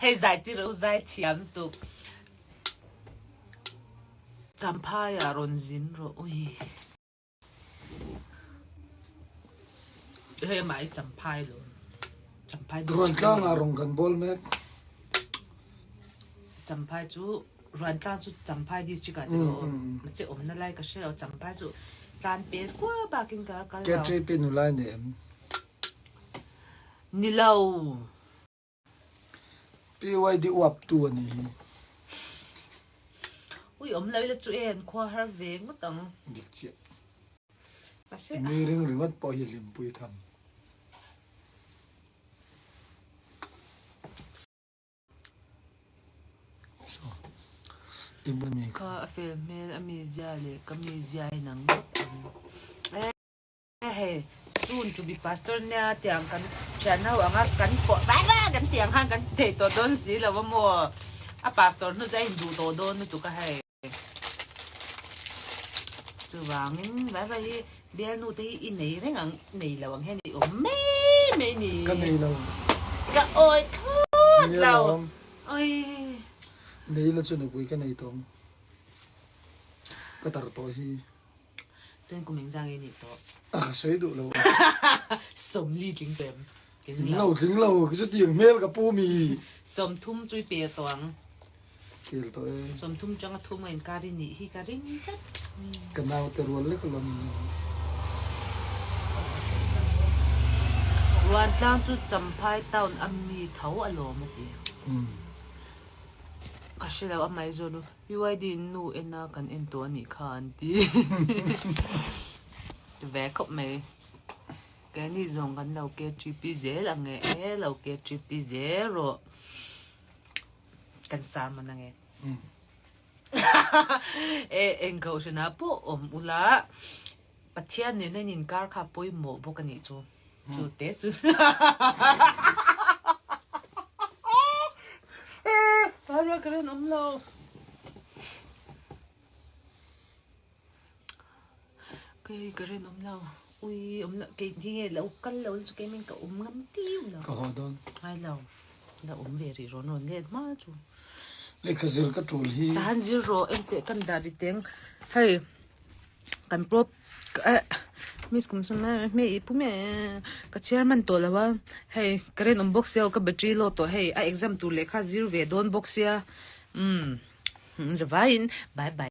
Hei zai ti ro zai thiam tuk. Champhai ah rawn zin rawh ui. Hei amah hi Champhai lo. Champhai district. Ruantlang ah rong kan bawl mek. Champhai chu Ruantlang chu Champhai district ah tilo aw. Mahse awmna lai ka hre lo Champhai chu tlan pel fua bakin ka kal lo. KTP nula i nei em? Ni lo. PYD uap tu a ni hi. Ui awm lo ila chu e an khua har ve ngawt ang. Dik chiah. Mahse a. Mi ring ringawt pawh hi hlimpui tham. Kha a fel hmel a mizia leh ka mizia a inang ngawt ang. E hei soon to be pastor nia tiang kan thian ho anga kan pawh vai vai kan tiang khan kan ti thei tawh dawn si lo a maw a pastor hnu chu a induh tawh dawn lutuk a hei. Chuvangin vai vai hi bialnu te hi i nei reng ang nei lo ang hian i awm mai mai ni. Ka nei lo. Ka awi thlawt lo. Oi. Nei la chu nupui ka nei tawh ang. Ka tar tawh hi. Tun kum engzang nge nih tawh? A ka sawi duh lo. Sawmli tling tawh em? Tling lo tling lo chutiang hmel ka pu mi. Sawmthum chu i pe tawh ang. Tel tawh e. Sawmthum changa thum a inkar i nih hi ka ring tlat. Ka naute rual lek alawm in ni. Ruantlang chu Champhai town a mi tho alawm a ti. Ka hre lo a mai zawn u. PYD in nu en a kan en tawh a nih kha an ti. Ve khawp mai. Keini zawng kan lo KTP zel ang e, e lo KTP zel rawh. Kan sa man ange. E eng kohhran ah pawh awm ula Pathian nena in inkar kha pawimawh bawk a nih chu. Chu te chu. Parua ka rin awm lo. Kei ka rin awm lo. Ui awm lo kei hi nge lo kal lo chu kei min ka awm ngam tiu lo. Ka haw dawn. Ngai lo. La awm ve rih rawn rawn let hma chu. Lehkha zir ka tul hi. Tahan zir rawh engteh kan dah ri teng. Hei kan prop eh miss kum sum me i pu me ka chhiar man tawh lo a. Hei current awm bawk sia ka battery low tawh hei a exam tur lehkha zir ve dawn bawk sia. Umm zavaiin bye bye.